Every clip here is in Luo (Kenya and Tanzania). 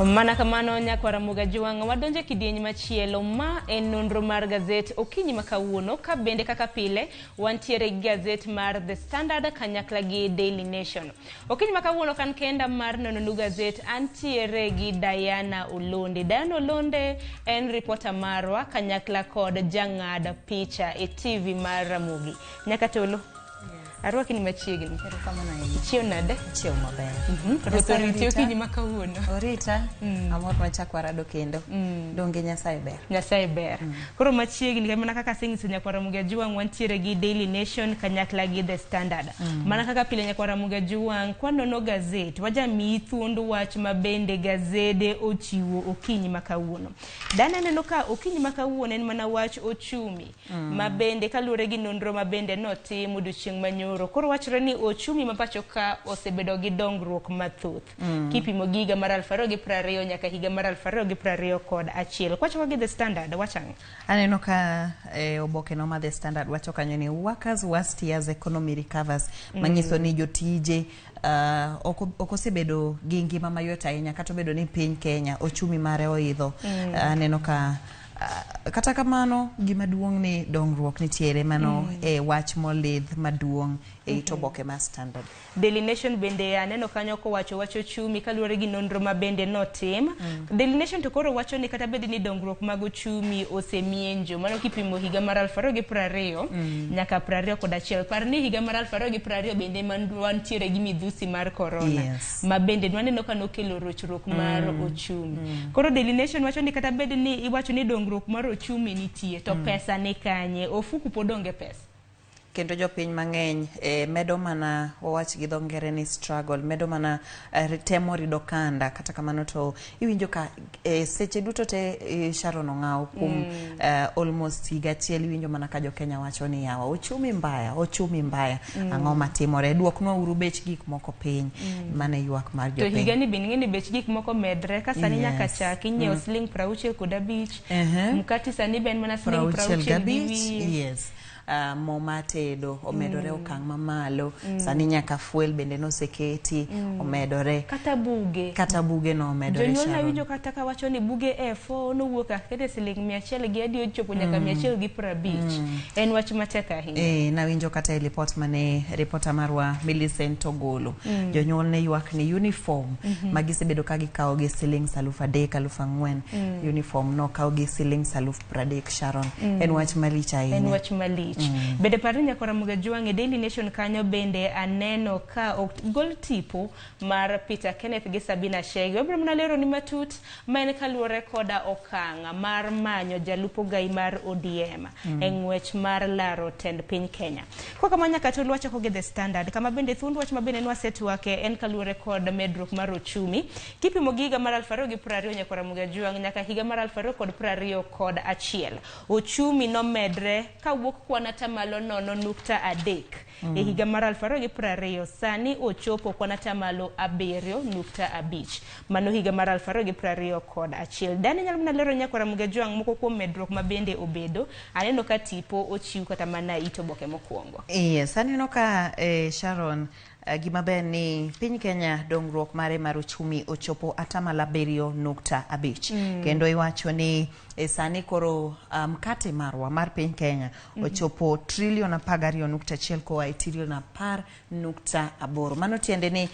Mana kamano nyakwara Muga Jwang' wadonjo e kidieny machielo ma en nonro mar gazet okinyi ma kawuono ka bende kaka pile wantiere gi gazet mar The Standard kanyakla gi Daily Nation. Okinyi ma kawuono kan kenda mar nononu gazet antiere gi Diana Olonde. Diana Olonde en ripota marwa kanyakla kod jang'ad picha e TV mar Ramogi. Nyaka tolo. Arwaki ni machiegni. Erokamano ahinya. Ichiew nade? Achiew maber. Ruoth Nyasaye oriti orita. okinyi ma kawuono. Orita. Amor machak warado kendo. Donge Nyasaye ber. Nyasaye ber. Koro machiegni mana kaka asenyiso nyakwar Ramogi Ajwang' wantiere gi Daily Nation kanyakla gi The Standard. Mana kaka pile nyakwar Ramogi Ajwang' kwanono gazet wajamiyi thuond wach ma bende gazede ochiwo okinyi ma kawuono. Dana aneno ka okinyi ma kawuono en mana wach ochumi. Ma bende kaluwore gi nonro ma bende notim odiochieng' manyoro. Koro wachore ni ochumi ma pacho ka osebedo gi dongruok mathoth. Kipimo gi higa mar 2020 nyaka higa mar 2021. Kwachako gi The Standard, wacho ang'o? Aneno ka eh, oboke no ma The Standard wacho kanyo ni workers worst years economy recovers manyiso ni jotije ok osebedo gi ngima mayot ahinya kata obedo ni piny Kenya ochumi mare oidho. Aneno ka kata kamano gima duong' ni dongruok nitiere mano e wach molidh maduong' e it oboke mar Standard. Daily Nation bende aneno kanyo kowacho wach ochumi kaluwore gi nonro ma bende notim. Daily Nation to koro wacho ni kata bed ni dongruok mag ochumi osemienjo mano kipimo higa mar 2020 nyaka 21. Par ni higa mar 2020 bende wantiere gi midhusi mar corona. Ma bende nwaneno ka nokelo rochruok mar ochumi. Koro Daily Nation wacho ni kata bed ni iwacho ni dongruok mar ochumi nitie to pesa ni kanye? Ofuku pod onge pesa. Kendo jopiny mang'eny medo mana wawach gi dho ngere ni struggle medo mana temo rido kanda kata kamano to iwinjo ka seche duto te Sharon Ong'awo kuom almost higa achiel iwinjo mana ka jokenya wacho ni yawa ochumi mbaya ang'o matimore duoknwa uru bech gik moko piny mano e ywak mar To jopiny. higa ni bende ing'e ni bech gik moko medre ka sani nyaka chak inyiewo siling 65 mkati sani be en mana siling 65 gi wiye. Yes. Mo mar tedo omedore okang' mamalo sani nyaka fuel bende noseketi omedore kata buge kata buge no omedore. Jonyuol nawinjo kata ka wacho ni buge A4 nowuok akete siling 100 gi adi ochopo nyaka 150. En wach matek ahinya. Nawinjo kata e report mane reporter marwa Millicent ogolo. Jonyuol ne ywak ni uniform ma gisebedo ka gikawo gi siling 3,000 4,000 uniform nokaw gi siling 30,000 Sharon. En wach malich ahinya. En wach malich. Bende par ni nyakwar Ramogi Ajwang' e Daily Nation kanyo bende aneno ka ogol tipo mar Peter Kenneth gi Sabina Chege. Wabiro mana lero ni matut ma en kaluwore koda okang' mar manyo jalup ogai mar ODM e ng'wech mar laro tend piny Kenya. Kwa kama nyaka to wachako gi The Standard kama bende thuond wach ma bende nwasetwake en kaluwore kod medruok mar ochumi kipimo gi higa mar 2020 nyakwar Ramogi Ajwang' nyaka higa mar 2021 ochumi nomedre kawuok kwan atamalo 0.3 e higa mar 2020 sani ochopo kwan atamalo 7.5 mano higa mar 2021. Dani nyalo mana lero nyakwar Ramogi Ajwang' moko kuom medruok ma bende obedo. Aneno ka tipo ochiw kata mana it oboke mokwongo. Yes, aneno ka Sharon gima ber ni piny Kenya dongruok mare mar ochumi ochopo atamalo 7.5 kendo iwacho ni sani koro mkate marwa mar piny Kenya ochopo trilion 12.1 koa e trilion 10.8. Mano tiende ni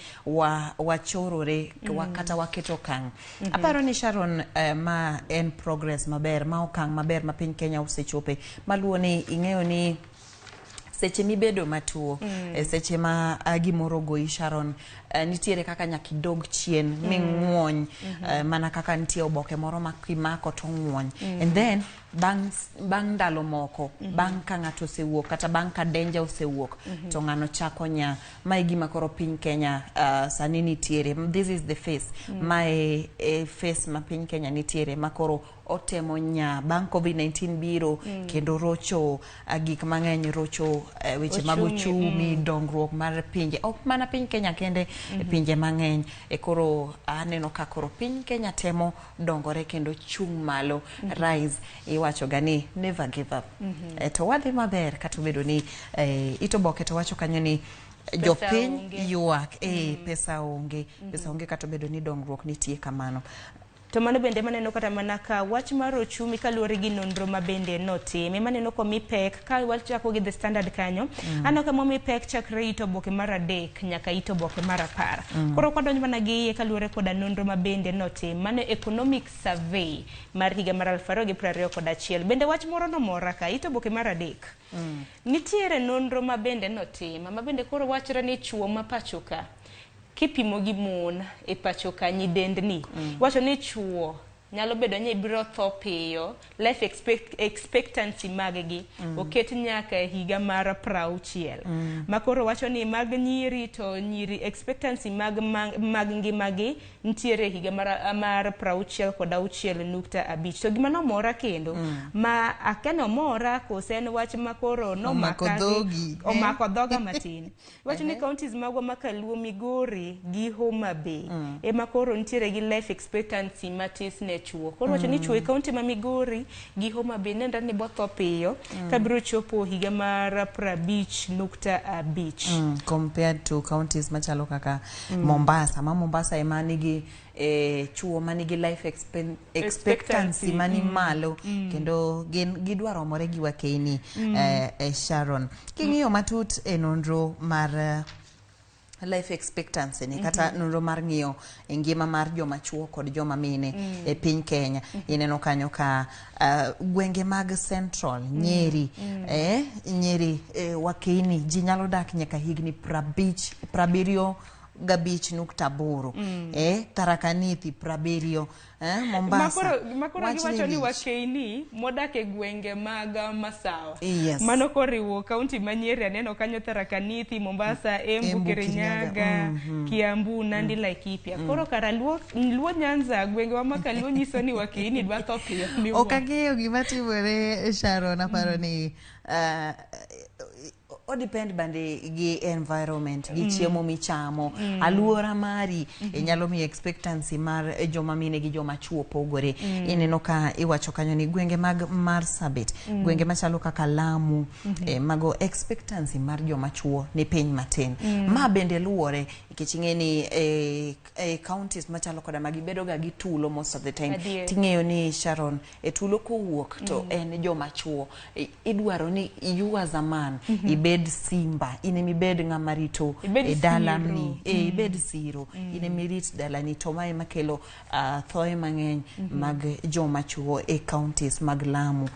wachorore kata waketo okang'. Aparo ni Sharon ma en progress maber ma okang' maber ma piny Kenya osechope maluwo ni ing'eyo ni seche mibedo matuo seche ma gimoro ogoyi Sharon nitiere kaka nyaka idog chien ming'uony mana kaka nitie oboke moro ma kimako to ng'uony and then bang' ndalo moko bang' ka ng'ato osewuok kata bang' ka danger osewuok to ng'ano chako nya. Ma e gima koro piny Kenya sani nitiere. This is the face. Ma e face ma piny Kenya nitiere ma koro otemo nya bang' COVID-19 biro kendo rocho gik mang'eny, rocho weche mag ochumi, dongruok mar pinje, ok mana piny Kenya kende, pinje mang'eny. Koro aneno ka koro piny Kenya temo dongore kendo chung' malo. Rise iwacho ga ni never give up. To wadhi maber kata obedo ni it oboke to wacho kanyo ni Jopiny onge. ywak pesa onge, pesa onge kata obedo ni dongruok nitie kamano. To mano bende maneno kata mana ka wach mar ochumi kaluwore gi nonro ma bende notim. Ema aneno komi pek ka wachako gi The Standard kanyo. Aneno ka momi pek chakre it oboke mar 3 nyaka it oboke mar 10. Koro kwadonjo mana gi iye kaluwore koda nonro ma bende notim. Mano economic survey mar higa mar 2021. Bende wach moro nomora ka it oboke mar 3. Nitiere nonro ma bende notim ma bende koro wachore ni chuo ma pacho ka kipimo gi mon e pacho ka nyidendni wacho ni chuo nyalo bedo ni biro tho piyo, life expectancy mag-gi oket nyaka e higa mar 60. Ma koro wacho ni mag nyiri to nyiri expectancy mag ngimagi nitiere e higa mar 66.5. To gima nomora kendo ma akia ni omora kose en wach ma koro Omako nomaka dhogi, eh? omako dhoga matin. Wacho ni counties magwa ma Kaluo, Migori gi Homa Bay ema koro nitiere gi life expectancy matis ne chuo. Koro wacho ni chuo e county ma Migori gi Homa Bay nenre ni botho piyo ka biro chopo higa mar 50.5. Compared to counties machalo kaka Mombasa, ma Mombasa ema nigi chuo manigi life expectancy mani malo kendo gin gidwa romore gi wakeini. Sharon, king'iyo matut e nonro mar life expectancy ni kata nonro mar ng'iyo e ngima mar joma chuo kod joma mine e piny Kenya, ineno kanyo ka gwenge mag Central, Nyeri, Nyeri, wakeini ji nyalo dak nyaka higni 75.8, Tharaka Nithi 70, Mombasa. Makoro Wach ni giwacho ni lich. wakeini modak e gwenge mag Masawa. Yes. Mano koriwo kaunti ma Nyeri aneno kanyo Tharaka Nithi, Mombasa, Embu, Embu, Kirinyaga, Kirinyaga, Kiambu, Nandi, Laikipia. Koro kara Luo Nyanza, gwenge wa maka Luo nyiso ni wakeini dwa tho piyo miwuoro. Ok ang'eyo gima timore Sharon, aparo ni o depend bende gi environment, gi chiemo michamo, aluora mari nyalo miyo expectancy mar joma mine gi joma chuo pogore. Ineno ka iwacho kanyo ni gwenge mag Marsabit, gwenge machalo kaka Lamu, mago expectancy mar joma chuo ni piny matin. Ma bende luwore nikech ing'e ni counties machalo koda magi bedo ga gi tulo most of the time. Adier. Ting'eyo ni Sharon, e tulo kowuok to en joma chuo. Idwaro ni you as a man ibed simba, in emibed ng'ama rito Ibed e dalani, siro. Ibed siro, in emirit dalani. To mae makelo thoe mang'eny mag joma chuo e counties mag Lamu.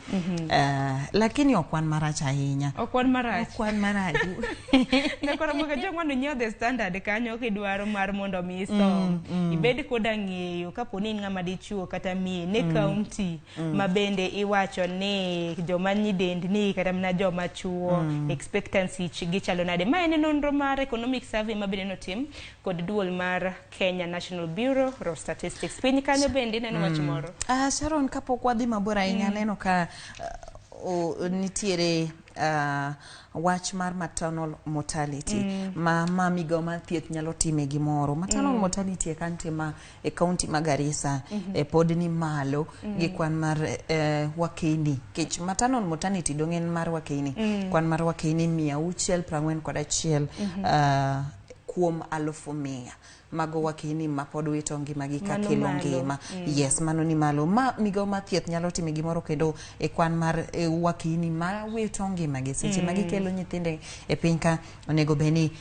Lakini ok wan marach ahinya. Ok wan marach. Ok wan marach. Nyakoro moga jong'wano nyiewo The Standard kanyo kidwaro mar mondo mi isom. Ibed koda ng'eyo kapo ni in ng'ama dichuo kata miye ne county ma bende iwacho ni joma nyidendni kata mana joma chuo expectancy gichalo nade. Ma en nonro mar economic survey ma bende notim kod duol mar Kenya National Bureau of Statistics. Piny kanyo bende ineno wach moro. Sharon, kapok wadhi mabor ahinya, aneno ka nitiere wach mar maternal mortality ma migawo mar thieth nyalo time gimoro. Maternal mortality e county ma e county ma Garissa pod ni malo gi kwan mar wakeini, nikech maternal mortality dong' en mar wakeini. Kwan mar wakeini 641 kuom 100,000 mago wakeini ma pod wito ngimagi Mano kakelo malo. ngima. Yes, mano ni malo. Ma migawo mar thieth nyalo timo gimoro kendo e kwan mar wakeini ma wito ngimagi seche ma gikelo nyithinde e piny ka onego bed ni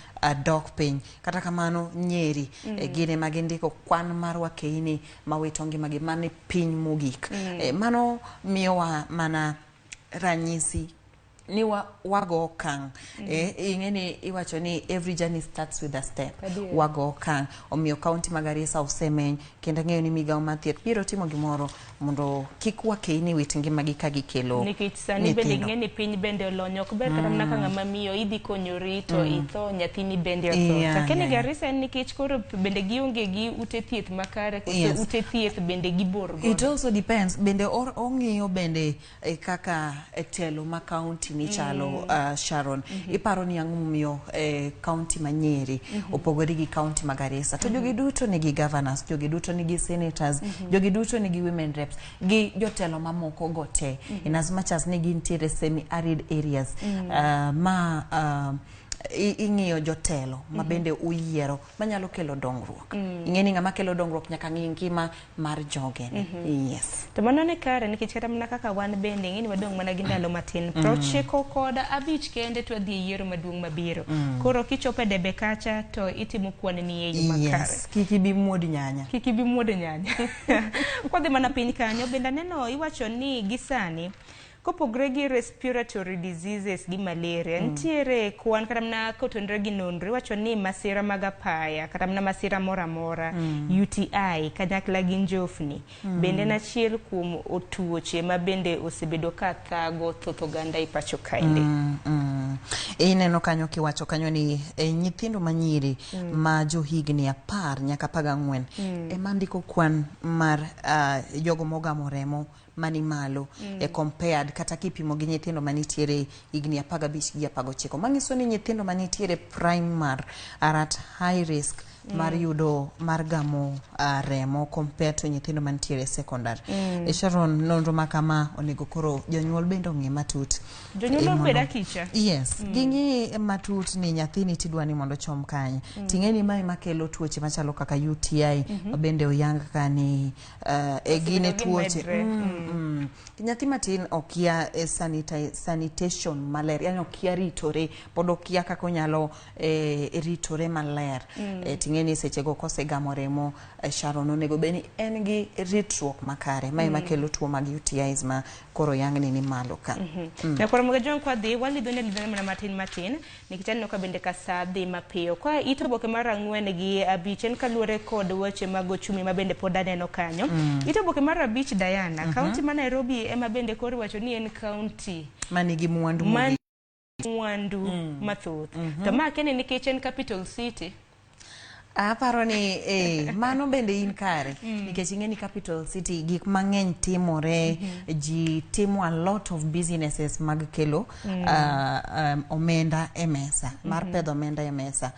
dok piny. Kata kamano Nyeri gin ema gindiko kwan mar wakeini ma wito ngimagi mane piny mogik. Mano miyowa mana ranyisi ni wago okang'. Ing'e ni iwacho ni every journey starts with a step. Adier. Wago okang'. Omiyo county ma Garissa osemeny kendo ang'eyo ni migawo mar thieth biro timo gimoro mondo kik wakeini wit ngimagi ka gikelo Nikech sani bende nyithindo. ing'e ni piny bende olony, ok ber kata mana ka ng'ama miyo idhi konyori to itho, nyathini bende otho. To akia ni Garissa en nikech koro bende gionge gi ute thieth makare koso ute thieth bende gibor godo. It also depends. Bende ong'iyo bende kaka telo ma county ni chalo, Sharon. Iparo ni ang'o momiyo county ma Nyeri opogore gi county ma Garissa? To jogi duto nigi governors, jogi duto nigi senators, jogi duto nigi women reps, gi jotelo mamoko go te. In as much as ni gintiere semi-arid areas, ma Ing'iyo jotelo ma bende uyiero manyalo kelo dongruok. Ing'e ni ng'ama kelo dongruok nyaka ng'i ngima mar jogene. Yes. To mano ni kare, nikech kata mana kaka wan bende, ing'e ni wadong' mana gi ndalo matin, 95 kende to wadhi e yiero maduong' mabiro. Koro kichopo e debe kacha to itimo kwan ni e yo makare. Yes, kik ibi muod nyanya. Kik ibi muodo nyanya. Kwadhi mana piny kanyo bende, aneno iwacho ni gi sani, kopogre gi respiratory diseases gi malaria, nitiere kwan kata mana kotenore gi nonro, iwacho ni masira mag apaya kata mana masira moro amora, UTI kanyakla gi njofni, bende en achiel kuom tuoche ma bende osebedo ka thago thoth oganda e pacho kaende. Ineno kanyo kiwacho kanyo ni nyithindo manyiri ma johigni 10 nyaka 14 ema ndiko kwan mar jogo mogamo remo mani malo compared kata kipimo gi nyithindo manitiere higni 15 gi 19, manyiso ni nyithindo manitiere primary are at high risk mar yudo mar gamo remo compared to nyithindo mantiere secondary. Sharon, nonro ma kama onego koro jonyuol bende ong'e matut. Jonyuol obed akicha. Yes, ging'i matut ni nyathini tidwa ni mondo ochom kanye. Ting'e ni mae makelo tuoche machalo kaka UTI, ma bende oyang ka ni e gine Osebedo gi tuoche. medre. Nyathi matin okia sanitation maler, yani okia ritore, pod okia kaka onyalo ritore maler. Ting'e ni sechego kosegamo remo, Sharon, onego bed ni en gi ritruok makare. Mae makelo tuo mag UTIs ma koro oyang ni ni malo ka. Nyakwar Ramogi kwadhi walidhone alidhane mana matin matin, nikech aneno ka bende ka saa dhi mapiyo. Kwa it oboke mar 4 gi 5 en kaluwore kod weche mag ochumi ma bende pod aneno kanyo. It oboke mar 5, Diana, kaunti ma Nairobi ema bende koro iwacho ni en kaunti manigi mwandu man mogik. Mwandu mathoth. To ma kene nikech en capital city. Aparo ni mano bende in kare, nikech ing'e ni capital city gik mang'eny timore, ji timo a lot of businesses mag kelo omenda e mesa, mar pedho omenda e mesa.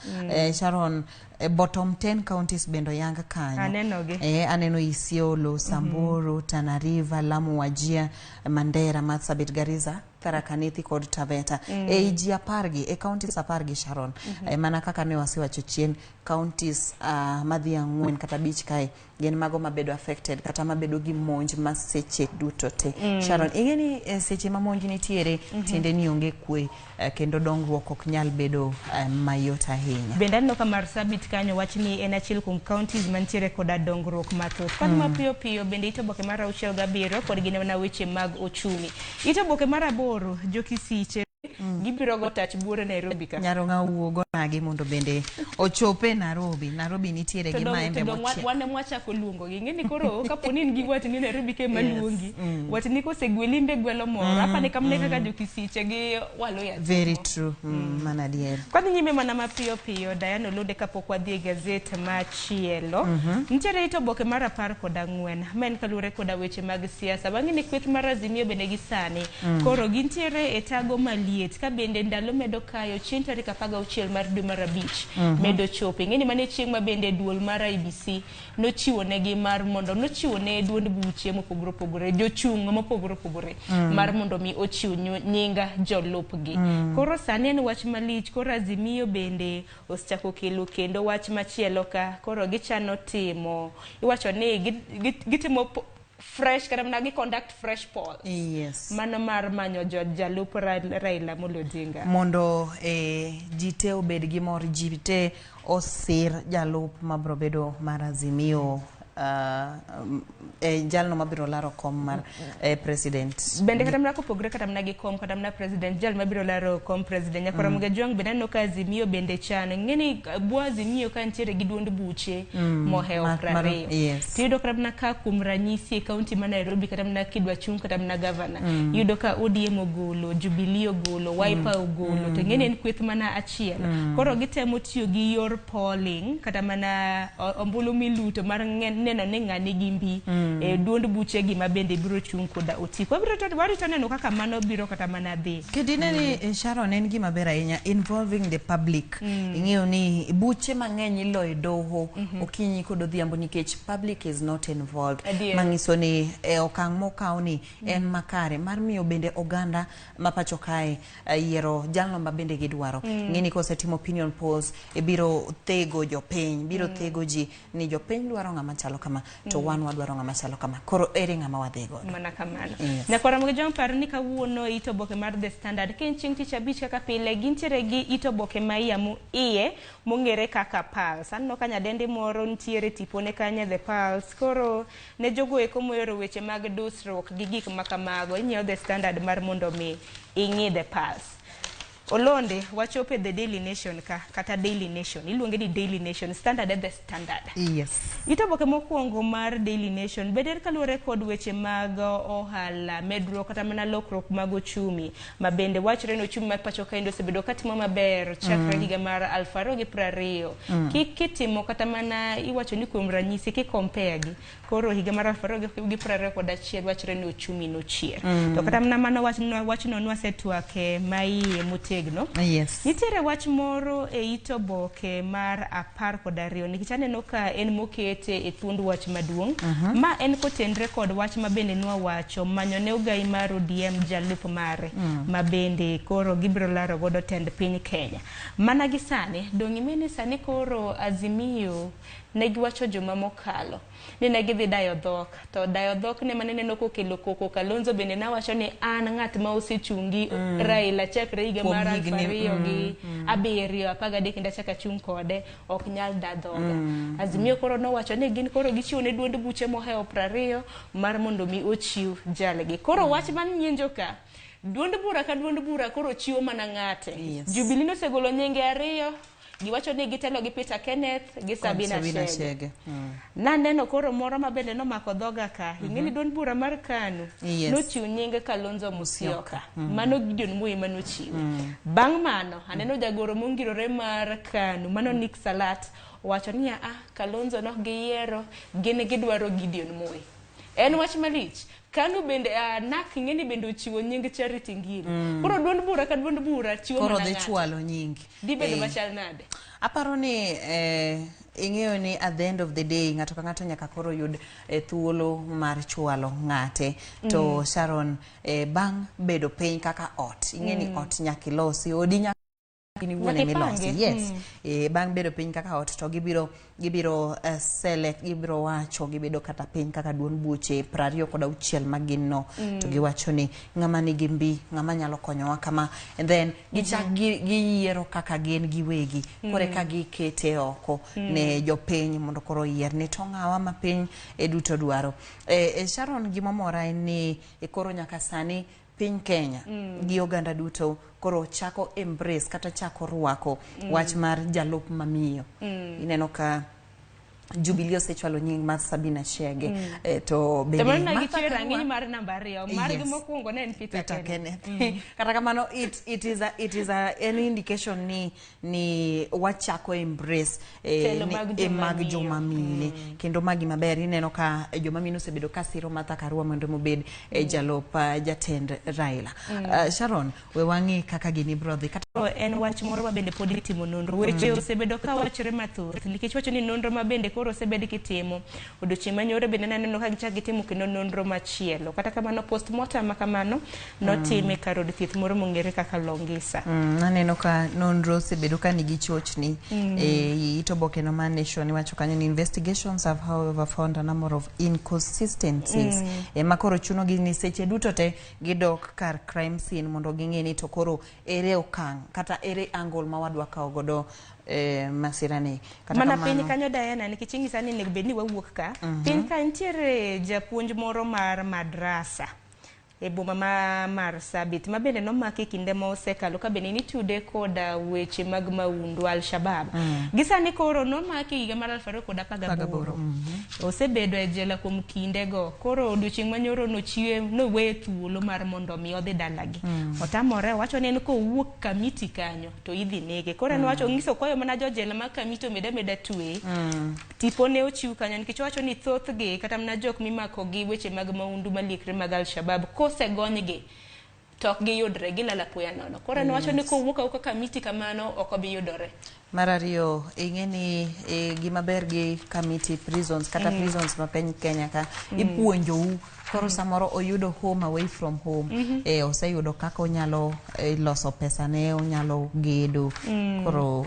Sharon, bottom 10 counties bende oyang kanyo. Anenogi. Aneno Isiolo, Samburu, Tana River, Lamu, Wajir, Mandera, Marsabit, Garissa, Tharaka Nithi kod Taveta. E ji 10 gi, e counties 10 gi, Sharon. Mana kaka ne wasewacho chien, counties madhi 4 kata 5 kae gin mago mabedo affected kata mabedo gi monj ma seche duto te. Sharon, ing'e ni seche ma monj nitiere, tiende ni onge kwe, kendo dongruok ok nyal bedo mayot ahinya. Bende aneno ka Marsabit kanyo wach ni en achiel kuom counties mantiere koda dongruok mathoth. Kwan mapiyo piyo bende it oboke mar 6 gi 7 kod gin mana weche mag ochumi. It oboke mar 8, jokisiche gibiro go tach buore Nairobi ka. Nyarong'a wuogo nagi mondo bende ochope Nairobi. Nairobi nitiere To gi maembe to dong' mochiek. wan ema wachako luongogi. Ing'e ni koro kapo ni in gi watni Nairobi ka ema luongi. Watni kosegweli imbe gwelo moro. Apani kamano e kaka jokisiche gi Waluya Very timo. true. Mano adier. Kwadhi nyime mana mapiyo piyo, Diana Olunde, kapok wadhi e gazet machielo. Nitiere it oboke mar 14 ma en kaluwore koda weche mag siasa. Bang'e ni kweth mar Azimio bende gi sani. Koro gintiere e tago maliet ka bende ndalo medo kayo chieng' tarik 16 mar dwe mar 5 medo chopo. Ing'e ni mano e chieng' ma bende duol mar IEBC nochiwo negi mar mondo nochiwo ne duond buche mopogore opogore, jochung' mopogore opogore, mar mondo mi ochiw nying jolupgi. Koro sani en wach malich. Koro Azimio bende osechako kelo kendo wach machielo ka koro gichano timo, iwacho ni gitimo fresh kata mana gi conduct fresh polls. Mano mar manyo jalup Raila Amolo Odinga. Mondo ji te obed gi mor, ji te osir jalup mabiro bedo mar Azimio, jalno mabiro laro kom mar president. Bende kata mana kopogore kata mana gi kom kata mana president, jal mabiro laro kom president, Nyakwar Ramogi Ajwang', bende aneno ka Azimio bende chano. Ing'e ni bwo Azimio ka nitiere gi duond buche mohewo 20. Tiyudo kata mana ka kuom ranyisi e kaunti ma Nairobi, kata mana kidwa chung kata mana gavana, iyudo ka ODM ogolo, Jubilee ogolo, Wiper ogolo, to ing'e ni en kweth mana achiel. Koro gitemo tiyo gi yor polling kata mana ombulu miluto mar neno ni ng'a nigi mbi e duond buche gi ma bende biro chung' koda otiko. Wabiro to warito neno kaka mano biro kata mana dhi. Kendo ine ni Sharon en gima ber ahinya involving the public. Ing'eyo ni buche mang'eny iloyo e doho okinyi kod odhiambo nikech public is not involved. Adier. Manyiso ni e okang' mokaw ni en makare mar miyo bende oganda ma pacho kae yiero jalno ma bende gidwaro. Ng'e ni kosetimo opinion polls e biro thego jopiny, biro thego ji ni jopiny dwaro ng'ama chalo kama to wan wadwaro ng'ama chalo kama. Koro ere ng'ama wadhi godo? Mana kamano. Yes. Nyakwara Ramogi Jwang' par ni kawuono it oboke mar The Standard ka en chieng' tich abich kaka pile gintiere gi it oboke ma iye mong'ere kaka Pulse. Aneno ka nyadendi moro nitiere tipone kanyo e The Pulse. Koro ne jogo eko mohero weche mag dusruok gi gik ma kamago, inyiewo The Standard mar mondo mi ing'i The Pulse. Olonde, wachopo e The Daily Nation ka, kata Daily Nation. Iluonge ni Daily Nation, Standard e The Standard. Yes. It oboke mokwongo mar Daily Nation bende kaluwore kod weche mag ohala, medruok kata mana lokruok mag ochumi, ma bende wachore ni ochumi mar pacho kaendi osebedo katimo maber chakre higa mar 2020. Kitimo kata mana iwacho ni kuom ranyisi ki-compare gi koro higa mar 2021 wachore ni ochumi nochier. To kata mana mano wachno nwasetwake maiye motegno. Yes. Nitiere wach moro e it oboke mar 12 nikech aneno ka en mokete e thuond wach maduong'. Ma en kotenre kod wach ma bende nwawacho manyo ne ogai mar ODM jalup mare ma bende koro gibiro laro godo tend piny Kenya. Mana gi sani, dong' ing'e ni sani koro Azimio ne giwacho juma mokalo ni ne gidhi dayo dhok to dayo dhok ne mane neno kokelo koko. Kalonzo bende nawacho ni an ng'at ma osechungi Raila chakre higa Kuom mar aluf higni, ariyo gi abiriyo 13 kendo achako achung' kode ok nyal da dhoga. Azimio koro nowacho ni gin koro gichiwo ne duond buche mohewo 20 mar mondo mi ochiw jalgi. Koro wach man nyinjo ka duond bura ka duond bura koro chiwo mana ng'ate. Yes. Jubilee nosegolo nyinge ariyo giwacho ni gitelo gi Peter Kenneth gi Sabina Sabina Chege. Chege. Naneno koro moro ma bende nomako dhoga ka. Ing'e ni duond bura mar KANU Yes. nochiwo nying Kalonzo Musyoka. Mano Gideon Moi manochiwo. Bang' mano aneno jagoro mongirore mar KANU mano Nick Salat owacho niya ah Kalonzo nok giyiero gin gidwaro Gideon Moi. En wach malich. KANU bende NARC ing'e ni bende ochiwo nying Charity Ngilu. Koro duond bura ka duond bura chiwo Koro mana dhi ng'ato. chwalo nying. Dhi bedo Eh. machal nade? Aparo ni ing'eyo ni at the end of the day ng'ato ka ng'ato nyaka koro yud thuolo mar chwalo ng'ate. To Sharon bang' bedo piny kaka ot, ing'e ni ot nyaka ilosi, odi nyaka in iwuon Nyaka ema ilosi. ipange. Yes. Bang' bedo piny kaka ot to gibiro select, gibiro wacho, gibedo kata piny kaka duond buche 26 ma gin no to giwacho ni ng'ama nigi mbi, ng'ama nyalo konyowa kama, and then gichak giyiero kaka gin giwegi. Koro eka gikete oko ne jopiny mondo koro oyier ni to ng'awa ma piny e duto dwaro. Sharon, gimomora en ni koro nyaka sani piny Kenya gi oganda duto koro chako embrace kata chako rwako wach mar jalup mamiyo. Ineno ka Jubilee osechwalo nying mar Sabina Chege to To bende mano ne Martha gichiwo Karua- rang'iny mar namba 2. Margi Yes. mokwongo ne en Peter Peter Kenneth. Kenneth. Kata kamano it is an indication ni wachako embrace Telo mag joma mag miyo. joma mine kendo magi maber ineno ka joma mine osebedo ka siro Martha Karua mondo mobed jalup jatend Raila. Sharon, we wang'i kaka gini biro dhi kata Koro en wach moro ma bende pod itimo nonro. Weche osebedo ka wachore mathoth nikech wacho ni nonro ma bende koro osebed kitimo odiochieng' manyoro bende naneno ka gichak gitimo kendo nonro machielo. Kata kamano postmortem ma kamano notim e kar od thieth moro mong'ere kaka Longisa. Aneno ka nonro osebedo ka nigi chochni it oboke no mar Nation iwacho kanyo ni investigations have however found a number of inconsistencies ma koro chuno gi ni seche duto te gidok kar crime scene mondo ging'e ni to koro ere okang' kata ere angle ma wadwa kawo godo masira ni. Kata Mana kamano- piny kanyo Diana, nikech ing'isa ni onego bed ni wawuok ka. Piny ka nitiere japuonj moro mar madrasa. E boma ma Marsabit ma bende nomaki kinde ma osekalo ka bende nitude koda weche mag maundu Al-Shabab. Gi sani koro nomaki higa mar 2018. Osebedo e jela kuom kindego. Koro odiochieng' manyoro nochiwe noweye thuolo mar mondo mi odhi dalagi. Otamore owacho ni en kowuok Kamiti kanyo to idhi nege. Koro en owacho onyiso kwayo mana jojela ma Kamiti omed ameda tweye. Tipo ne ochiw kanyo nikech owacho ni thothgi kata mana jok mimako gi weche mag maundu maliekre mag Al-Shabab kosegonygi to ok giyudre gilal apoya nono. Koro en owacho ni kowuok awuoka Kamiti kamano ok obi yudore. Mar ariyo, ing'e ni e, gima ber gi Kamiti prisons kata prisons ma piny Kenya ka ipuonjou koro samoro oyudo home away from home oseyudo kaka onyalo loso pesane onyalo gedo koro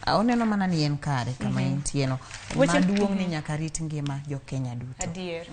oneno mana ni en kare kama entie no maduong' ni nyaka rit ngima jo Kenya duto. Adier.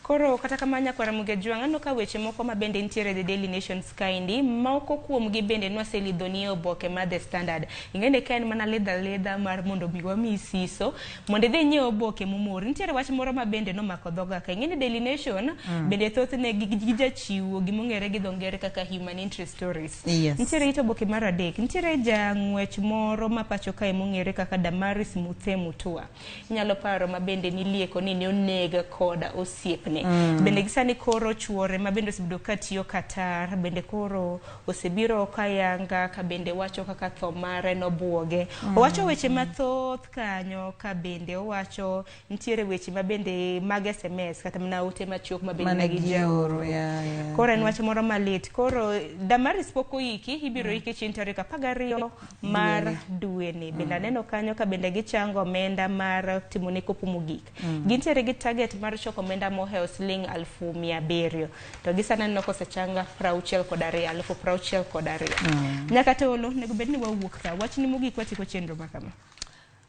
Koro kata kamano nyakwara Muge Jwang' aneno ka weche moko ma bende nitiere The Daily Nations kaendi moko kuomgi bende nwaselidhoni e oboke mar The Standard. Ing'e ni ka en mana lidha lidha mar mondo mi wamiyi siso mondo idhi inyiew oboke momori. Nitiere wach moro ma bende nomako dhoga ka. Ing'e ni Daily Nation bende thothne gijachiwo gimong'ere gi dho ngere kaka human interest stories. Yes. Nitiere it oboke mar adek. Nitiere jang'wech moro ma pacho kae mong'ere kaka Damaris Muthe Mutua. Inyalo paro ma bende nilieko ni ne oneg koda osiepne. Bende gi sani koro chuore ma bende osebedo ka tiyo Qatar bende koro osebiro kayanga ka bende wacho kaka tho mare nobuoge. Owacho weche mathoth kanyo ka bende owacho nitiere weche ma bende mag SMS kata mana ote machuok ma bende Mane ne gioro, gijaoro. yeah. Koro en wach moro malit. Koro Damaris pok oiki, ibiro iki chieng' tarik 12 mar dweni. Bende aneno kanyo ka bende gichango omenda mar timone kopo mogik. Gintiere gi target mar choko omenda mohewo siling 700,000. To gi sani aneno kosechang 62, 62,000. Nyaka tolo, onego bed ni wawuok ka. Wachni mogik watieko chenro ma kama.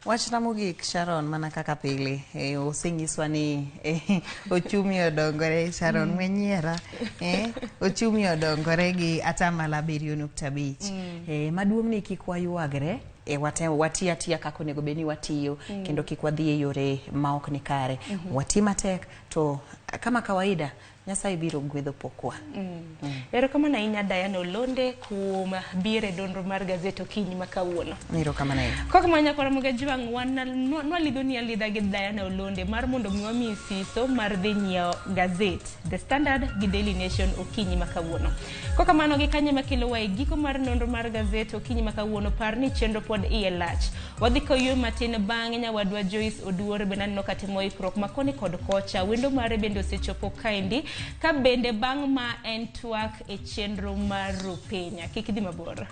Wachna mogik Sharon mana kaka pile osenyiswa ni ochumi odongore Sharon wenyiera ochumi odongore gi atamalo 7.5 maduong' ni kik waywagre wati atiya kaka onego bed ni watiyo kendo kik wadhi e yore ma ok ni kare wati matek to kama kawaida Nyasaye biro gwedho pokwa. Erokamano ahinya Diana Olonde kuom biro e nonro mar gazet okinyi ma kawuono. Erokamano ahinya. Kok ma nyakwara Muga Jwang' wan nwalidho ni alidha gi Diana Olonde mar mondo mi wamiyi siso mar dhi nyiewo gazet The Standard gi Daily Nation okinyi ma kawuono. Kokamano gi kanye makelo wa e giko mar nonro mar gazet okinyi ma kawuono par ni chenro pod iye lach. Wadhi koywe matin bang'e nyawadwa Joyce Oduor bende aneno ka timo ikruok ma koni kod kocha. Wendo mare bende osechopo kaendi ka bende bang' ma en twak e chenro mar Rupenya. Kik idhi mabor.